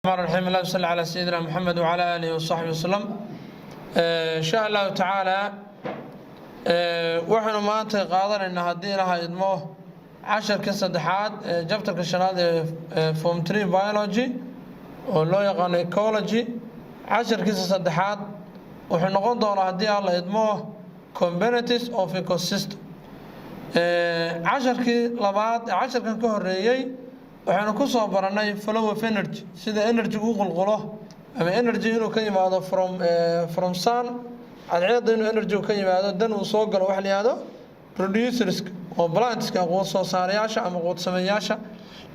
الرحمن الرحيم، اللهم صل على سيدنا محمد وعلى آله وصحبه وسلم. إن شاء الله تعالى waxaynu maanta qaadanaynaa, haddii Ilaha idmo, casharka saddexaad ee chapterka shanaad ee Form 3 Biology oo loo yaqaano ecology. Casharkiisa saddexaad wuxuu noqon doonaa, haddii Alla idmo, components of ecosystem. Casharkii labaad ee casharkan ka horeeyey waxaynu ku soo baranay flow of energy, sida energy u qulqulo ama energy inuu ka yimaado from sun, cadceedda inuu energy ka yimaado, dan uu soo galo waxa la yihahdo producers oo plantska, quud soo saarayaasha ama quud sameeyaasha,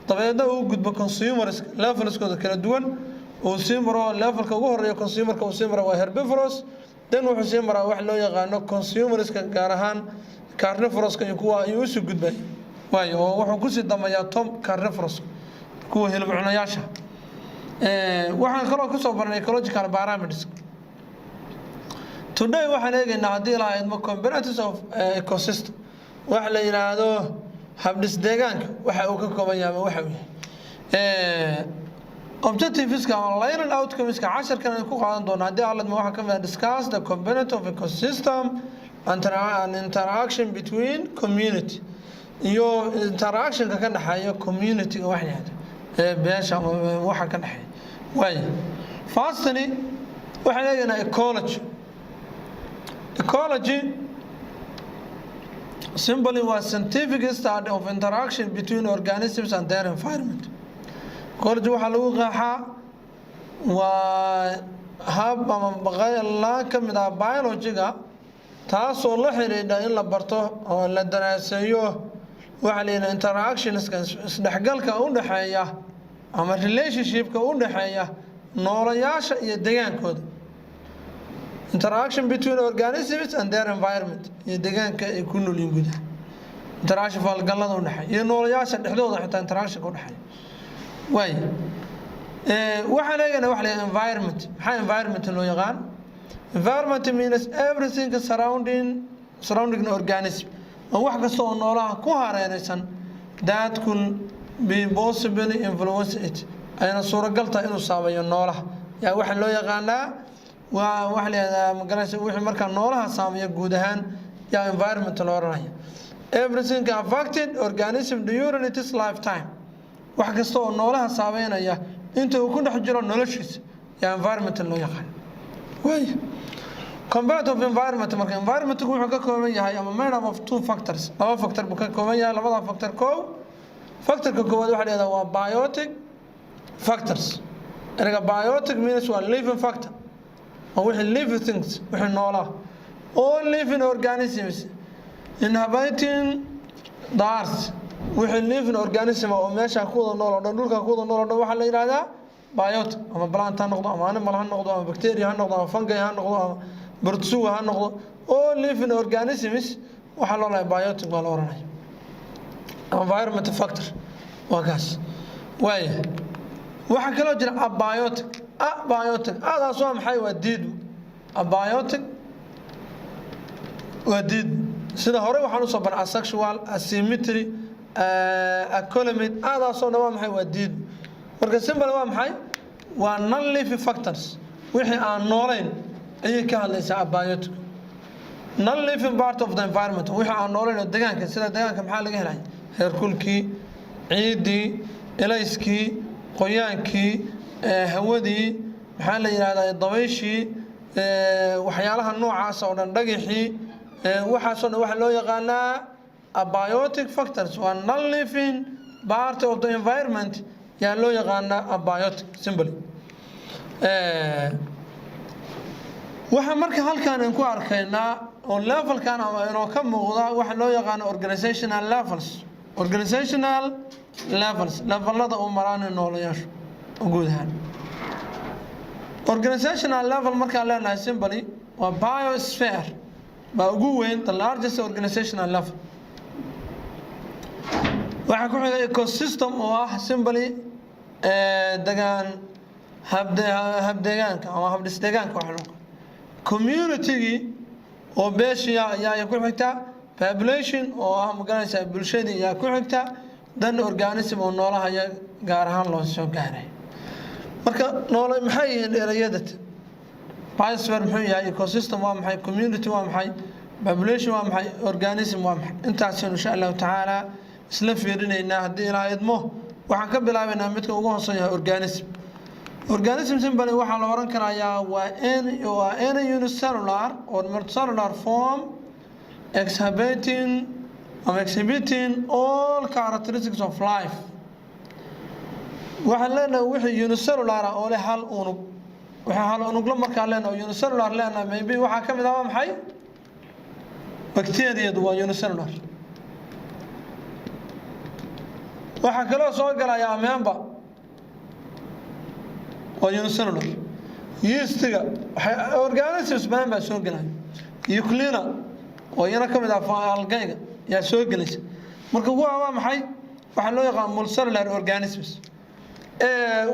dabeedna uu gudbo consumers levelskooda kala duwan uu sii maro. Levelka ugu horeeya consumerka uu sii maro waa herbivorous, dan wuxuu sii maraa wax loo yaqaano consumerska, gaar ahaan carnivorouska iyo kuwa ayuu usii gudbay waayo, oo wuxuu kusii dambeeyaa top carnivorous, kuwa hilib cunayaasha. Waxaan kaloo kusoo baranay ecological parameters. Today waxaan eegaynaa, haddii Ilaha idmo, components of ecosystem, waxa la yidhaahdo habdhis deegaanka, waxa uu ka kooban yahay ama waxa uu yahay. Objectiveska ama learning outcomeska casharkan ay ku qaadan doona, haddii Alla idmo, waxaa ka mid ah discuss the component of ecosystem and interaction between community, iyo interactionka ka dhexeeya community-ga, wax la yihahdo ee beesha ama waxa ka dhexeeya. Waaya, firstly waxaan eegaynaa ecology. Ecology simply was scientific study of interaction between organisms and their environment. Ecology waxaa lagu qeexaa waa hab ama laan ka mid ah biology-ga, taasoo la xidhiidha in la barto oo la daraaseeyo waxaa la yidhaha interactionska, isdhexgalka u dhexeeya ama relationshipka u dhexeeya noolayaasha iyo degaankooda, interaction between organisms and their environment, iyo deegaanka ay ku nool yihiin gudaha, interaction falgallada udhexeeya iyo noolayaasha dhexdooda xitaa interactionka udhexeeya. Waay, waxaan eegaynaa waxa la yidhaha environment. Maxaa environment loo yaqaan? Environment means everything surrounding an organism, waa wax kasta oo noolaha ku hareeraysan, that could be possibly influence it, ayna suuragal tahay inuu saameeyo noolaha. Yaa waxaa loo yaqaanaa waa waxa la yihahdaa, magaranaysa, wixii markaa noolaha saameeya guud ahaan yaa environment loo oranaya. Everything affected organism during its lifetime, wax kasta oo noolaha saameynaya inta uu ku dhex jiro noloshiisa yaa environment loo yaqaan. Waay, component of environment. Marka environmentku wuxuu ka kooban yahay ama made up of two factors, laba factor buu ka kooban yahay. Labada factor, kow, factorka koowaad waxa la yihahdaa waa biotic factors. Ereyga biotic means waa living factor, waa wixii living things, wixii noolaa, all living organisms inhabiting the earth. Wixii living organism oo meesha ku wada nool oo dhan, dhulka ku wada nool oo dhan, waxaa la yihahdaa biotic. Ama plant ha noqdo, ama animal ha noqdo, ama bacteria ha noqdo, ama fungi ha noqdo, ama protozoa ha noqdo, all living organisms waxaa loo lahay biotic baa la oranaya. Environment factor waa kaas. Waaya, waxaa kaloo jira abiotic. Abiotic adaas waa maxay? Waa diidmo. Abiotic waa diidmo. Sida hore waxaan usoo baray asexual, asymmetry, acoelomate, adaasoo dhan waa maxay? Waa diidmo. Marka simple waa maxay? Waa non living factors, wixii aan noolayn ayay ka hadlaysaa abiotic. Non living part of the environment, wixii aan noolayn oo deegaanka. Sida deegaanka maxaa laga helaya? Heerkulkii, ciiddii, elayskii, qoyaankii, hawadii, maxaa la yidhahdaa, dabayshii, waxyaalaha noocaasa oo dhan, dhagixii, waxaasoo dhan waxaa loo yaqaanaa abiotic factors. Waa non living part of the environment yaa loo yaqaanaa abiotic simply. Waxaa marka halkan aan ku arkaynaa oo levelkan ama inoo ka muuqda waxa loo yaqaano organizational levels. Organizational levels, levelada uu maraan noolayaashu guud ahaan. Organizational level markaan leenahay, simply waa biosphere baa ugu weyn, the largest organizational level. Waxaa ku xiga ecosystem oo ah simply degaan, habdeegaanka ama habdhis deegaanka waxa loo communitygii oo beeshiya ayaa ku xigta, population oo ah, magaranaysaa, bulshadii ayaa ku xigta, dan organism oo noolaha ayaa gaar ahaan loo soo gaaray. Marka noole maxay yihiin ereyadata? Biosphere muxuu yahay? Ecosystem waa maxay? Community waa maxay? Population waa maxay? Organism waa maxay? Intaasaynu insha Allahu tacaala isla fiirinaynaa haddii Ilaa idmo. Waxaan ka bilaabaynaa midka ugu hooseeya, organism. Organism simply waxaa la oran karayaa waa any unicellular or multicellular form exhibiting all characteristics of life. Waxaan leenahay wixii unicellular ah oo leh hal unug. Waxaa hal unuglo markaan leenahay unicellular leenahay, maybe waxaa ka mid ah, waa maxay, bacteriyadu waa unicellular. Waxaa kaloo soo galaya amoeba, waa unicellular. Yeastiga, organisms badan baa soo gelaya. Euglena oo iyana ka mid ah algaega yaa soo gelaysa. Marka kuwa waa maxay? Waxaa loo yaqaan multicellular organisms.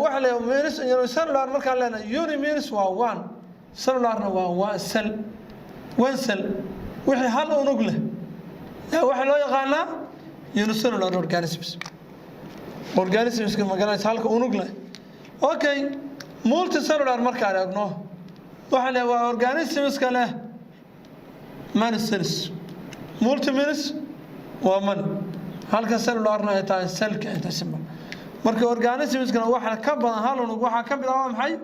Waxa la unicellular markaan leenahay, uni means waa one, cellularna waa cell, one cell. Wixii hal unug leh yaa waxaa loo yaqaanaa unicellular organisms. Organismska magaranaysa halka unug leh. Okay, multicellular markaan eegno, waxaa le waa organismska leh many cells. Multi means waa many, halka cellularna ay tahay cellka ay tahay simple. Marka organismskana waxa ka badan hal unug waxaa ka mid ah, waa maxay,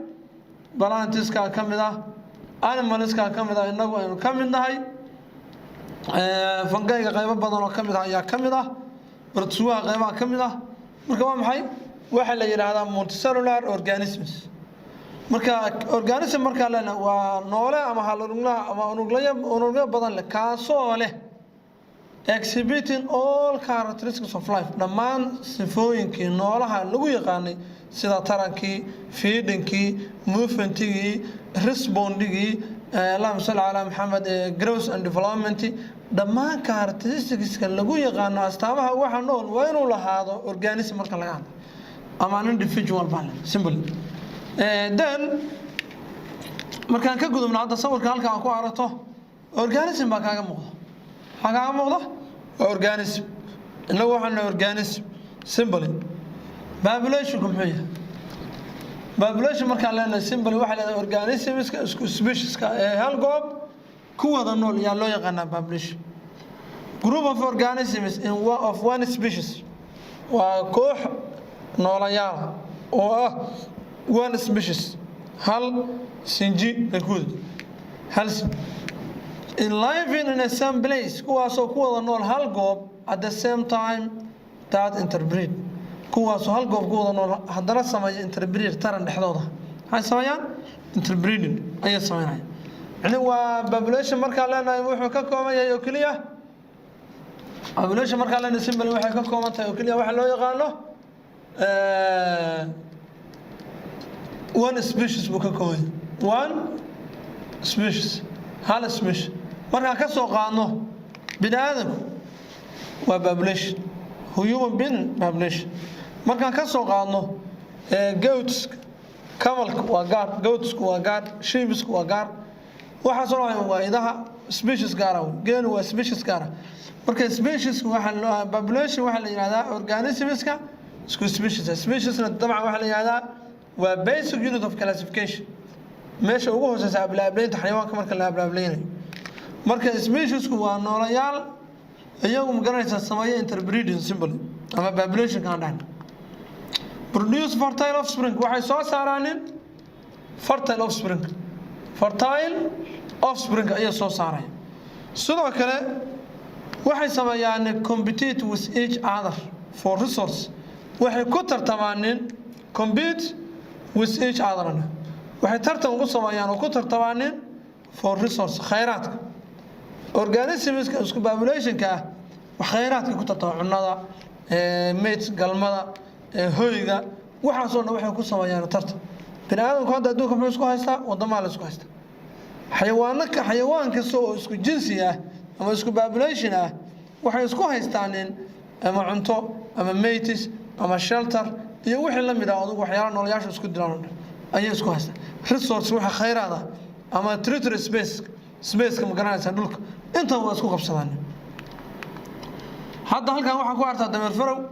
plantska ka mid ah, animalska ka mid ah, innagu aynu ka mid nahay, fungiga qaybo badan oo ka mid ah ayaa ka mid ah, protozoaha qaybaha ka mid ah. Marka waa maxay? Waxaa la yidhaahdaa multicellular organisms. Marka organism markaa lena waa noole ama hal unuglaha ama unuglaya unugyo badan leh, kaasoo leh exhibiting all characteristics of life, dhammaan sifooyinkii noolaha lagu yaqaanay, sida tarankii, feedingkii, movementigii, respondingii, allahuma salli calaa Maxamed, growth and development. Dhammaan characteristicska lagu yaqaano astaamaha waxa nool waa inuu lahaado organism marka laga hadlo, ama an individual baa simple. Then markaan ka gudubno, hadda sawirka halka aan ku aragto organism baa kaaga muuqda. Maxaa kaaga muuqda? Waa organism. Innagu waxaan nahay organism simply. Populationku muxuu yahay? Population markaan leenahay simply waxaa leedahay organismska isku specieska ee hal goob ku wada nool yaa loo yaqaanaa population. Group of organisms in one of one species, waa koox noolayaala oo ah one species, hal sinji ay ku wada hal sinji, in living in a same place, kuwaasoo ku wada nool hal goob, at the same time that interbreed, kuwaasoo hal goob ku wada nool haddana sameeya interbreed, taran dhexdooda. Maxay sameeyaan? Interbreeding ayay sameynayaan. Yani waa population markaan leenahay wuxuu ka kooban yahay oo keliya, population markaan leenahay simply waxay ka kooban tahay oo keliya waxa loo yaqaano one species buu ka kooban yahay, one species, hal species. Markaan ka soo qaadno bini aadamku waa population, human being population. Markaan ka soo qaadno goats, camelka waa gaar, goatsku waa gaar, sheepsku waa gaar, waxaasoo dhan waa idaha, species gaara wey. Geelu waa species gaara. Marka species waxaa population waxaa la yihahdaa organismska isku species. Speciesna dabcan waxaa la yihahdaa waa basic unit of classification, meesha ugu hooseysa ablaableynta xayawaanka marka la ablaablaynayo. Marka speciesku waa noolayaal iyagu magaranaysaa sameeya interbreeding simply, ama population aan dhahna. Produce fertile offspring, waxay soo saaraanin fertile offspring, fertile offspring ayay soo saaraya. Sidoo kale waxay sameeyaan compete with each other for resource, waxay ku tartamaanin, compete with each other, waxay tartan ugu sameeyaan oo ku tartamaanin for resource, khayraadka. Organismska isku populationka ah wax khayraadka ku tartama, cunada, mates, galmada, hoyga, waxaasoo dhan waxay ku sameeyaan tartan. Bini aadamku hadda adduunka muxuu isku haystaa? Wadamaa la isku haystaa. Xayawaanaka, xayawaan kasta oo isku jinsi ah ama isku population ah waxay isku haystaanin ama cunto ama mates ama shelter iyo wixii la mid ah. Adugu waxyaalaha noolayaasha isku dilaan oo dhan ayay isku haystaan, resource, waxa khayraad ah, ama territory space, spaceka ma garanaysaa, dhulka, intaba waa isku qabsadaan. Hadda halkan waxaa ku artaa dameer farow.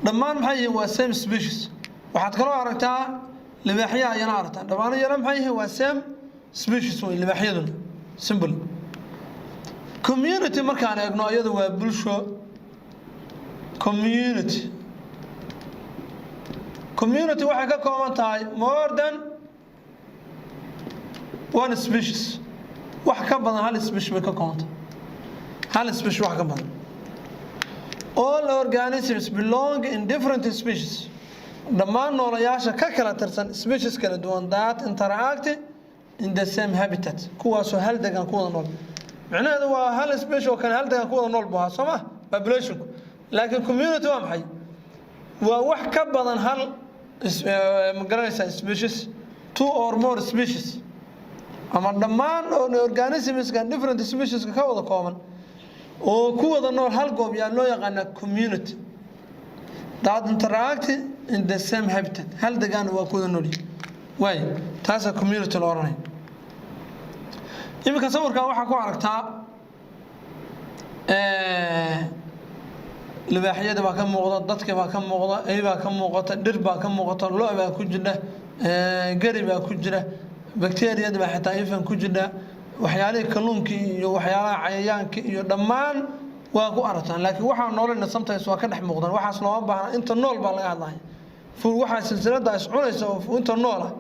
Dhammaan maxay yihiin? Waa same species. Waxaad kaloo aragtaa Libaaxyaha ayana aragtaan, dhammaan iyana maxay yihiin? Waa same species wey libaaxyaduna, simple. Community markaan eegno, iyadu waa bulsho. Community waxay ka kooban tahay more than one species, wax ka badan hal species bay ka kooban tahay, hal species wax ka badan. All organisms belong in different species, dhammaan noolayaasha ka kala tirsan species kala duwan, that interact in the same habitat, kuwaasoo hal degan ku wada nool. Micnaheedu waa hal species oo kale hal degan ku wada nool buu ahaa, soo ma, populationku. Laakiin community waa maxay? Waa wax ka badan hal, ma garanaysaa, species, two or more species, ama dhammaan organismska different specieska ka wada kooban oo ku wada nool hal goob yaa loo yaqaanaa community, that interact in the same habitat, hal degaan waa ku wada nool yihiin. Waay, taasaa community la oranaya. Iminka sawirkan waxaa ku aragtaa libaaxyada baa ka muuqda, dadka baa ka muuqda, ey baa ka muuqata, dhir baa ka muuqata, lo' baa ku jira, geri baa ku jira, bacteriyada baa xitaa ifan ku jira, waxyaalihii kalluunkii iyo waxyaalaha cayayaankii iyo dhammaan waa ku aragtaan. Laakiin waxaa noolina sometimes waa ka dhex muuqdaan. Waxaas looma baahna, inta nool baa laga hadlaya. Waxaa silsilada is cunaysa oo inta nool ah,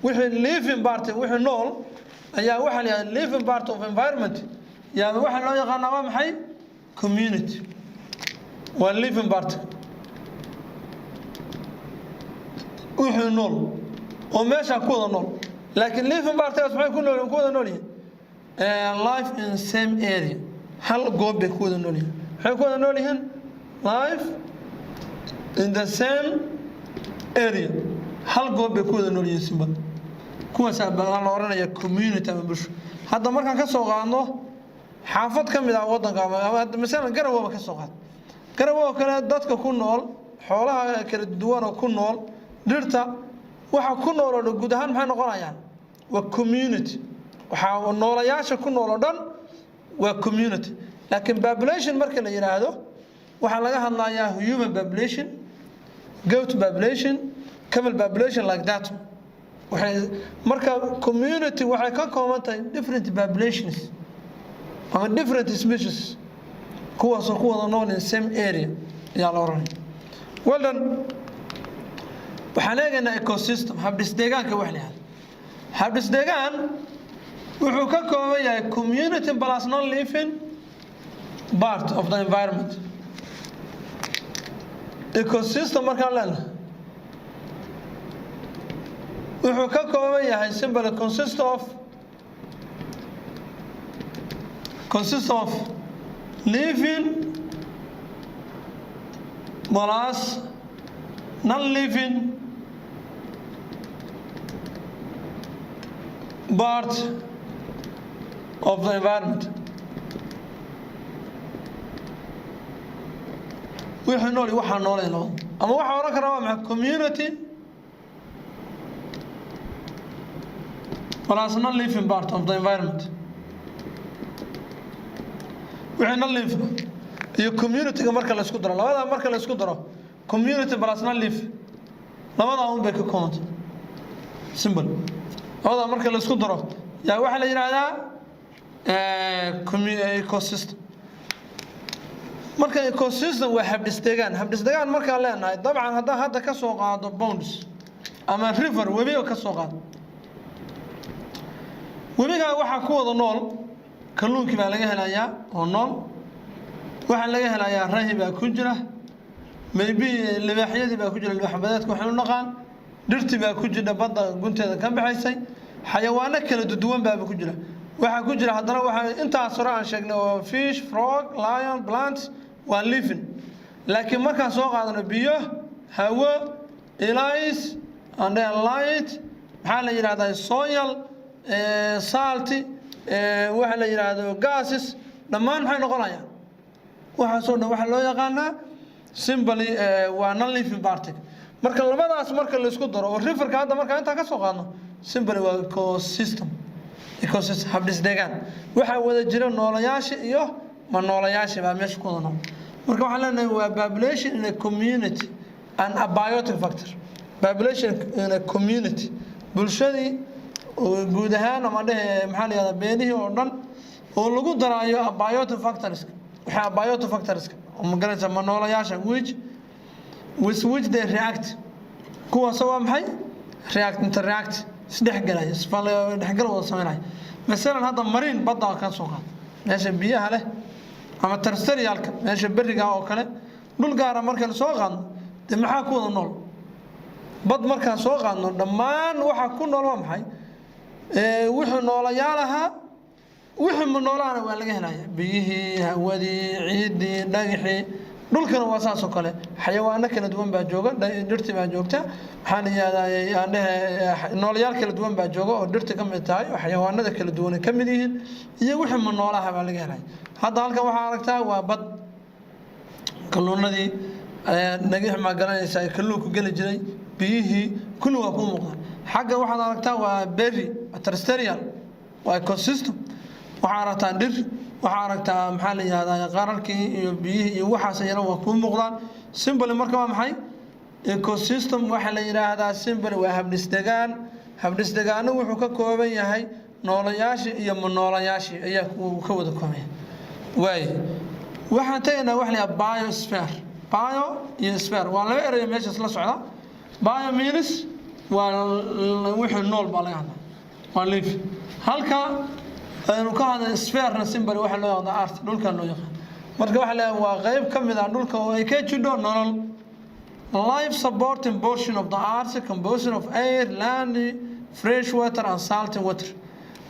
wixii living part, wixii nool ayaa waxaa la yihahda living part of environment. Yaa waxaa loo yaqaanaa waa maxay? Community waa living part, wixii nool oo meeshaa ku wada nool. Laakiin living partigaas maxay ku nool, ku wada nool yihiin? Life in same area, hal goob bay ku wada nool yihiin. Maxay ku wada nool yihiin? Life in the same area, hal goob bay ku wada nool yihiin, simba. Kuwaasaa baa la oranaya community ama bulsho. Hadda markaan ka soo qaadno xaafad ka mid ah waddanka, ama masalan Garawaba ka soo qaad, Garawa oo kale, dadka ku nool, xoolaha kala duwan oo ku nool, dhirta waxa ku nool oo dhan, guud ahaan maxay noqonayaan? Waa community. Waxaa noolayaasha ku nool oo dhan waa community. Laakiin population marka la yidhaahdo, waxaa laga hadlayaa human population, goat population, camel population, like that. Waxay marka community waxay ka kooban tahay different populations ama different species, kuwaasoo ku wada nool in same area ayaa la oranaya. Well done. Waxaan eegaynaa ecosystem, habdhis deegaanka wax la yihahdo. Habdhis deegaan wuxuu ka kooban yahay community plus non living part of the environment. Ecosystem markaan leenahay, wuxuu ka kooban yahay simply consist of living plus non-living part of the environment. Wixii nool iyo waxaa noolayn labada, ama waxaa odhan karaa waa maxay? Community plus non-living part of the environment. Wixii non-living iyo community-ga marka la isku daro, labadaa marka la isku daro, community plus non-live, labadaa un bay ka koobanta, simple. Labadaa marka la isku daro yaa waxaa la yidhaahdaa ecosystem. Marka ecosystem waa habdhisdegaan. Habdhisdegaan markaan leenahay, dabcan haddaan hadda ka soo qaado ponds ama river, webiga ka soo qaado, webigaa waxaa ku wada nool kalluunkii baa laga helayaa oo nool, waxaa laga helayaa rahi baa ku jira, maybe libaaxyadii baa ku jira, libaax badeedka waxaynu naqaan, dhirtii baa ku jira badda gunteeda ka baxaysay, xayawaano kala duwan baaba ku jira. Waxaa ku jira haddana waxaa intaas hore aan sheegnay oo fish, frog, lion, plants waa living. Laakiin markaan soo qaadano biyo, hawo, ilays and light, maxaa la yidhahdaa, soil, salt, waxa la yidhaahdo gases, dhammaan maxay noqonayaan? Waxaasoo dhan waxaa loo yaqaanaa simply waa non living particle. Marka labadaas marka la isku daro oo riverka hadda markaa intaan ka soo qaadno, simply waa ecosystem. Ecosystem, habdhis deegaan, waxaa wada jira noolayaasha iyo ma noolayaasha baa meesha ku wada nool. Marka waxaan leenahay waa population in a community and abiotic factor. Population in a community, bulshadii guud ahaan, ama dhehe, maxaa la yihahdaa, beelihii oo dhan oo lagu daraayo abiotic factors, waxay abiotic factors ma garanaysa, ma noolayaasha which with which they react, kuwaas waa maxay? React, interact, isdhexgelaya, isdhexgal wada sameynaya. Masalan hadda marine, badda ka soo qaad, meesha biyaha leh, ama terrestrialka, meesha beriga oo kale, dhul gaara markaynu soo qaadno, dee maxaa ku wada nool? Bad markaan soo qaadno, dhammaan waxa ku nool waa maxay? Wuxuu noolayaal ahaa, wixii ma noolahana waa laga helaya: biyihii, hawadii, ciiddii, dhagaxii. Dhulkana waa saas oo kale, xayawaano kala duwan baa jooga, dhirti baa joogta, maxaa la yihahdaa, aan dhehe, noolayaal kala duwan baa jooga oo dhirta ka mid tahay oo xayawaanada kala duwan ay ka mid yihiin, iyo wixii ma noolaha baa laga helaya. Hadda halkan waxaa aragtaa waa bad, kalluunadii dhagix, maa garanaysaa, kalluunku geli jiray, biyihii, kulli waa kuu muuqdaan. Xagga waxaad aragtaa waa berry, terrestrial, waa ecosystem. Waxaa aragtaa dhir, waxaa aragtaa, maxaa la yihahdaa, qararkii iyo biyihii iyo waxaas iyana waa kuu muuqdaan. Simply marka waa maxay ecosystem? Waxaa la yidhaahdaa simply waa habdhisdegaan. Habdhisdegaano wuxuu ka kooban yahay noolayaashii iyo manoolayaashii ayaa uu ka wada kooban yahay. Waay, waxaan tegaynaa waxa la yidhaha biosphere. Bio iyo sphere waa laba erayo meeshaas la socda. Bio means waa wixii nool baa laga hadlaa, waa life. Halka aynu ka hadlay spherena simply waxaa loo yaqaanaa earth, dhulka loo yaqaan. Marka waxaa leeyahay waa qayb ka mid ah dhulka oo ay ka jidho nolol, life supporting portion of the earth composing of air, land, fresh water and salty water.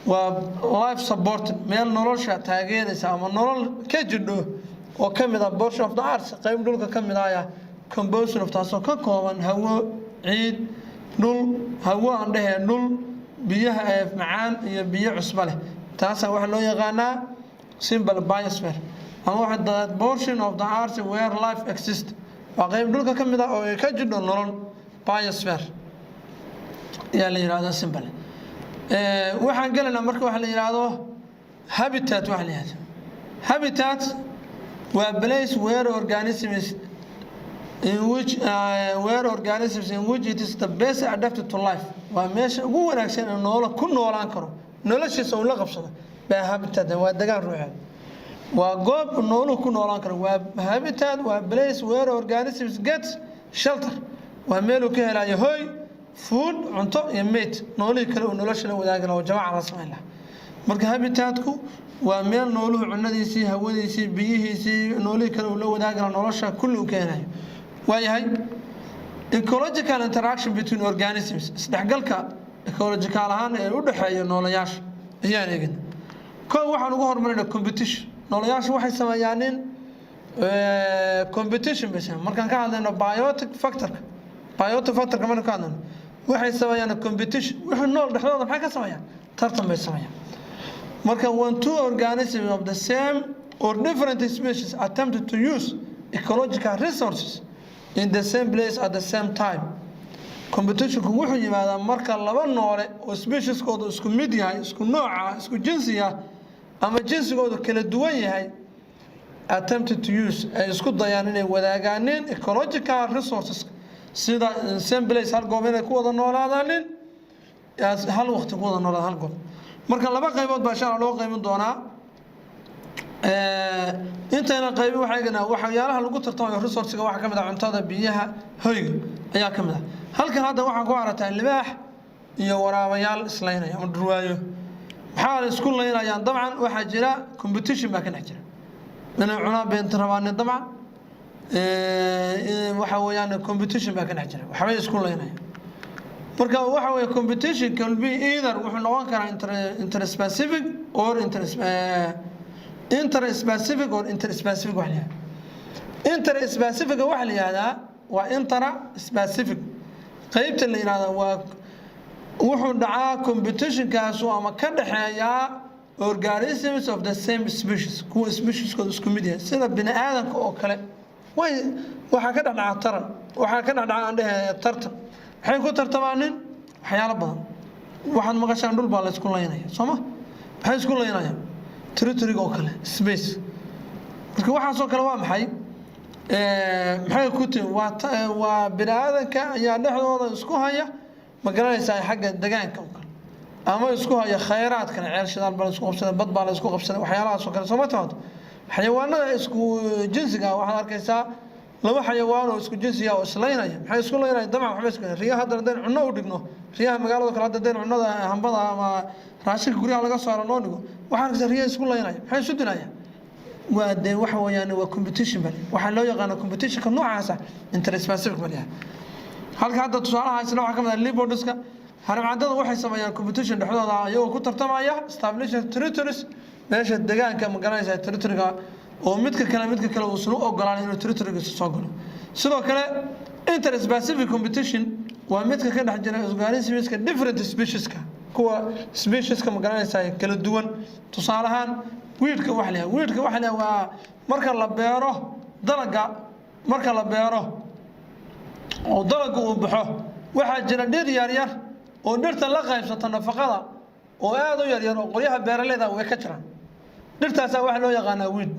Waa life supporting, meel nolosha taageeraysa ama nolol ka jidho oo ka mid ah portion of the earth, qayb dhulka ka mid ah, composing of, taasoo ka kooban hawo, ciid, dhul, hawo aan dhehee, dhul, biyaha ee macaan iyo biyo cusbo leh. Taasaa waxaa loo yaqaanaa simple biosphere, ama waxa the portion of the earth where life exists, waa qayb dhulka ka mid ah oo ay ka jidho nolol. Biosphere ayaa la yihahdaa simple. Waxaan gelaynaa marka waxa la yidhaahdo habitat. Waxa la yihahdo habitat waa place where organisms in which it is the best adapted to life. Waa meesha ugu wanaagsan ee noola ku noolaan karo, noloshiisa uu la qabsado baa habitat. Waa degaan ruuxeed, waa goob nooluhu ku noolaan karo. Waa habitat, waa place where organisms get shelter, waa meeluu ka helayo hoy, food, cunto, iyo mate, noolihii kale uu nolosha la wadaagi laha oo jamaca la samayn laha. Marka habitatku waa meel nooluhu cunadiisii, hawadiisii, biyihiisii, noolihii kale uu la wadaagi laha, nolosha kulli uu ka helayo. Waayahay, ecological interaction between organisms, isdhexgalka ecological ahaan ee u dhexeeya noolayaasha ayaan eegina. Kow, waxaan ugu horumarinaa competition. Noolayaashu waxay sameeyaan in competition bay sameeyaan. Markaan ka hadlayno biotic factorka, biotic factorka markaan ka hadlayno, waxay sameeyaan competition. Wixii nool dhexdooda maxay ka sameeyaan? Tartan bay sameeyaan. Marka when two organisms of the same or different species attempt to use ecological resources in the same place at the same time, competitionku wuxuu yimaadaa marka laba noole oo specieskoodu isku mid yahay, isku nooca, isku jinsi ah, ama jinsigoodu kala duwan yahay, attempted to use, ay isku dayaan inay wadaagaaneen ecological resources, sida same place, hal goob inay ku wada noolaadaanin, hal waqti ku wada noolaada hal goob. Marka laba qaybood baa insha Allah loo qaybin doonaa. Intayna qaybin, waxaa eeganaa waxyaalaha lagu tartamayo resourcega. Waxaa ka mid ah cuntada, biyaha, hoyga ayaa ka mid ah. Halkan hadda waxaan ku aragtaa libaax iyo waraabayaal islaynaya ama dhurwaayo. Maxaa la isku laynayaan? Dabcan waxaa jira competition baa ka dhex jira, inay cunaan beenta rabaanin. Dabcan waxa weeyaan competition baa ka dhex jira, waxbay isku laynayaan. Marka waxa weeye competition can be either, wuxuu noqon karaa interspecific or interspecific or interspecific. Waxa la yihahdaa interspecific, waxa la yihahdaa waa intraspecific qeybta la yihahdaa. Waa wuxuu dhacaa competitionkaasu ama ka dhexeeyaa organisms of the same species, kuwa specieskooda isku mid yahay, sida bini aadamka oo kale. Way waxaa ka dhex dhaca taran, waxaa ka dhex dhaca, aan dhehe, tartan. Maxay ku tartamaanin? Waxyaalo badan. Waxaad maqashaan dhul baa la isku laynaya, soo ma? Maxay isku laynayaan? Territoryga oo kale, space. Marka waxaasoo kale waa maxay? Maxay ku timi? Waa bini aadanka ayaa dhexdooda isku haya, ma garanaysaa, xagga degaanka oo kale, ama isku haya khayraadkan. Ceel shidaal baa la isku qabsaday, bad baa la isku qabsaday, waxyaalahaas oo kale, soo ma timaado? Xayawaanada isku jinsiga, waxaad arkaysaa laba xayawaan oo isku jinsiga oo islaynaya. Maxay isku laynaya? Dabcan waxba isku riyaha. Hadda haddaynu cunno u dhigno, riyaha magaalada kale, hadda haddaynu cunnada hambada ama raashinka guryaha laga saaro loo dhigo, waxaa arkaysaa riyaha isku laynaya. Maxay isu dilayaan? Waa dee waxa weeyaan waa competition bale. Waxaa loo yaqaana competitionka noocaasa interspecific bale. Halka hadda tusaalaha isna waxaa ka mid ah leopardska, haramcadada. Waxay sameeyaan competition dhexdooda, iyagoo ku tartamaya establishing territories, meesha degaanka, ma garanaysaa, territoryga, oo midka kale uusan u ogolaan inuu territorygiisa soo galo. Sidoo kale interspecific competition waa midka ka dhex jira organismska different specieska, kuwa specieska, ma garanaysaa, kala duwan. Tusaale ahaan weedka waxa la yidhaha, weedka waxa la yidhaha waa marka la beero dalaga, marka la beero oo dalagu uu baxo, waxaa jira dhir yaryar oo dhirta la qaybsata nafaqada, oo aada u yaryar, oo qolyaha beeraleyda way ka jiraan. Dhirtaasaa waxaa loo yaqaanaa weed.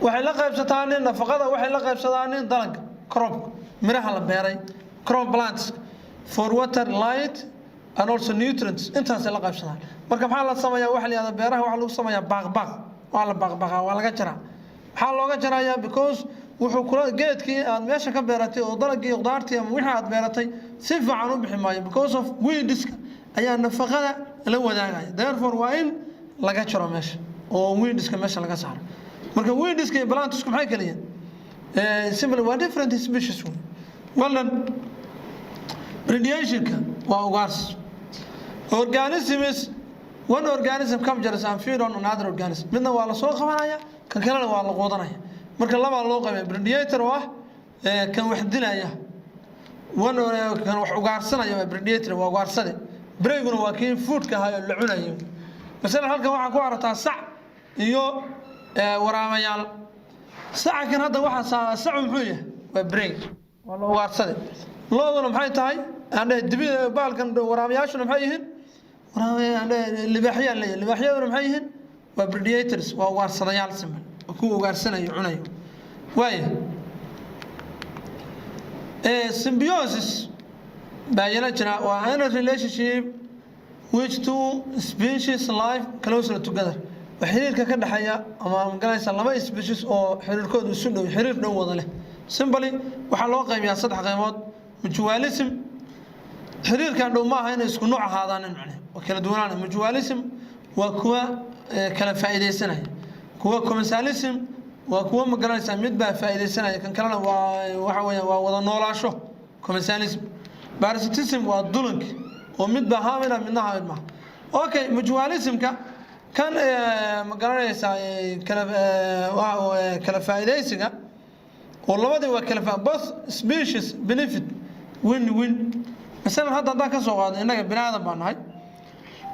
Waxay la qaybsataa nin nafaqada, waxay la qaybsadaa nin dalaga, crop, miraha la beeray, crop plants, for water, light and also nutrients. Intaasay la qaybsadaan. Marka maxaa la sameeyaa? Waxa la yihahdaa beeraha waxaa lagu sameeyaa baaqbaaq. Waa la baaqbaaqaa, waa laga jaraa. Maxaa looga jarayaa? Because wuxuu kula geedkii aad meesha ka beeratay oo dalagii, qudaartii ama wixii aad beeratay si fiican u bixi maayo, because of weediska ayaa nafaqada la wadaagaya. Therefore waa in laga jaro meesha oo weediska meesha laga saaro. Marka weediska iyo plantsku maxay kala yihiin? Simple, waa different species. Well done. Predationka waa ugaars. Organisms, one organism captures and feed on another organism. Midna waa la soo qabanaya, kan kalena waa la quudanaya. Marka labaa loo qabay: predator oo ah kan wax dilaya, one kan wax ugaarsanaya waa predator, waa ugaarsade. Preyguna waa kii foodka ahaa oo la cunayo. Masalan halkan waxaa ku aragtaa sac iyo waraamayaal. Saca kan hadda waxaa sacu muxuu yahay? Waa prey, waa la ugaarsade. Looduna maxay tahay? Aan dhahay dibi baalkan. Waraamayaashuna maxay yihiin? Libaaxyaa leeyahay. Libaaxyaduna maxay yihiin? Waa predators, waa ugaarsadayaal, simple, kuwa ugaarsanayo, cunayo. Waaya, symbiosis baa yana jira. Waa any relationship which two species live closely together. Waa xiriirka ka dhexeeya ama, magaranaysa, laba species oo xiriirkoodu isu dhow, xiriir dhow wada leh. Simply waxaa loo qaybiyaa saddex qaybood. Mutualism, xiriirkan dhow maaha inay isku nooc ahaadaan, in macne waa kala duwanaan. Mutualism waa kuwa kala faa'iidaysanaya. Kuwa commensalism waa kuwa, ma garanaysaa, mid baa faa'iidaysanaya, kan kalena waa waxa weeya waa wada noolaasho, commensalism. Parasitism waa dulanki, oo mid baa haamina, midna haamid maaha. Okay, mutualismka kan, ma garanaysaa, kala faa'iidaysiga oo labadii waa kala both species benefit, win win. Masalan hadda haddaan ka soo qaadno, innaga bini aadan baa nahay.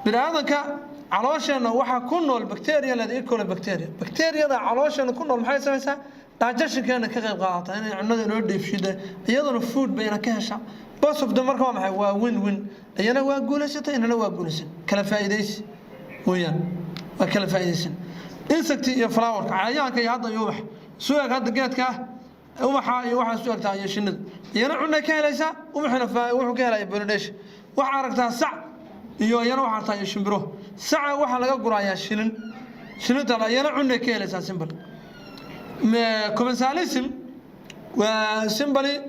Bini aadanka caloosheenna waxaa ku nool bacteria leeda E. coli bacteria. Bacteriyada caloosheenna ku nool maxay samaysaa? Digestionkeena ka qayb qaadata, inay cunada inoo dheefshiida, iyaduna food bayna ka heshaa. Both of them marka waa maxay? Waa win win. Iyana waa guulaysatay, inana waa guulaysan. Kala faa'iidaysi weeyaan, waa kala faa'iidaysan. Insect iyo flowerka, cayayaanka iyo hadda iyo ubax isu eg. Hadda geedka ubaxa iyo waxaa isu egtaa iyo shinnida, iyana cunay ka helaysaa, ubaxina wuxuu ka helaya pollination. Waxaa aragtaa sac iyo iyana waxaa aragtaa iyo shimbiro. Saca waxaa laga gurayaa shilin, shilinta iyana cunay ka helaysaa. Simple, commensalism waa simply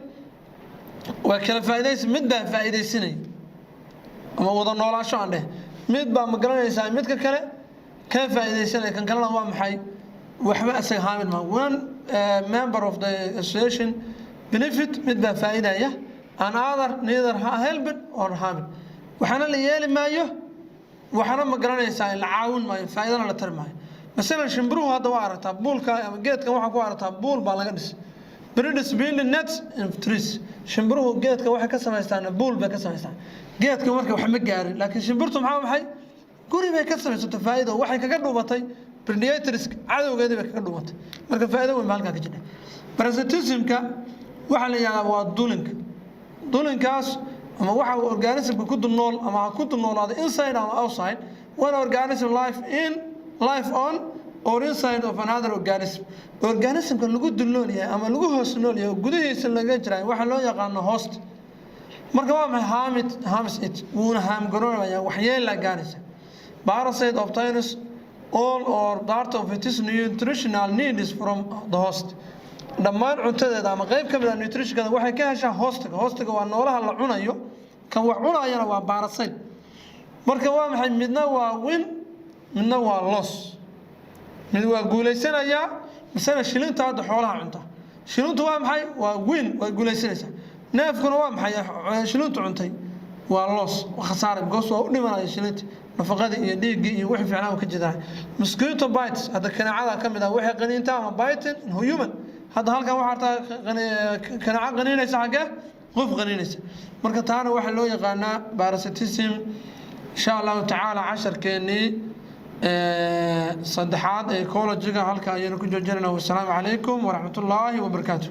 waa kala faa'iidaysi. Mid baa faa'iidaysanaya ama wada noolaasho aan dheh. Mid baa, ma garanaysaa, midka kale ka faa'iidaysanaya, kan kalena waa maxay? Waxba isaga haamin ma. One member of the association benefit, mid baa faa'iidaya, and other neither helping or harming. Waxaana la yeeli maayo, waxaana, ma garanaysaa, la caawin maayo, faa'iidana la tari maayo. Masalan shimbiruhu hadda waa aragtaa buulka ama geedkan waxaa ku aragtaa buul baa laga dhisay. Birds building nets in trees. Shimbiruhu geedka waxay ka samaystaan buul bay ka samaystaan geedka. Marka wax ma gaarin, laakiin shimbirtu maxay guri bay ka samaysatay. Faa'iido waxay kaga dhuubatay predators, cadowgeedii bay kaga dhuubatay. Marka faa'iido weyn baa halkaa ka jira. Parasitismka waxaa la yidhahdaa waa dulinka. Dulinkaas ama waxa uu organismka ku dul nool ama ha ku dul noolaado inside ama outside. One organism life in life on or inside of another organism. Organismka lagu dul nool yahay ama lagu hoos nool yahay oo gudihiisa laga jiray waxaa loo yaqaano host. Marka waa maxay? Harm it, harms it, wuuna harm garoonaya, waxyeelaa gaaraysa. Parasite obtains all or part of its nutritional needs from the host. Dhammaan cuntadeeda ama qayb ka mid ah nutritionkeeda waxay ka heshaa hostiga. Hostiga waa noolaha la cunayo, kan wax cunayana waa parasite. Marka waa maxay? Midna waa win, midna waa loss. Mid waa guulaysanayaa, misena shilinta hadda xoolaha cunta. Shilintu waa maxay? Waa win, waa guulaysanaysaa. Neefkuna waa maxay? Shilintu cuntay waa loss, khasaare, because waa u dhimanaya shilinta nafaqadii iyo dhiiggii iyo wixii fiicnaa uu ka jiraa. Mosquito bites, hadda kaneecada ka mid ah, waxay qaniintaa ama biting human. Hadda halkan waxaa artaa kaneeco qaniinaysa, xaggee qof qaniinaysa. Marka taana waxaa loo yaqaanaa parasitism. Insha Allahu tacaala, casharkeennii saddexaad ee ecology-ga halka ayaynu ku joojinayna. Wasalaamu calaykum waraxmatullaahi wabarakaatu.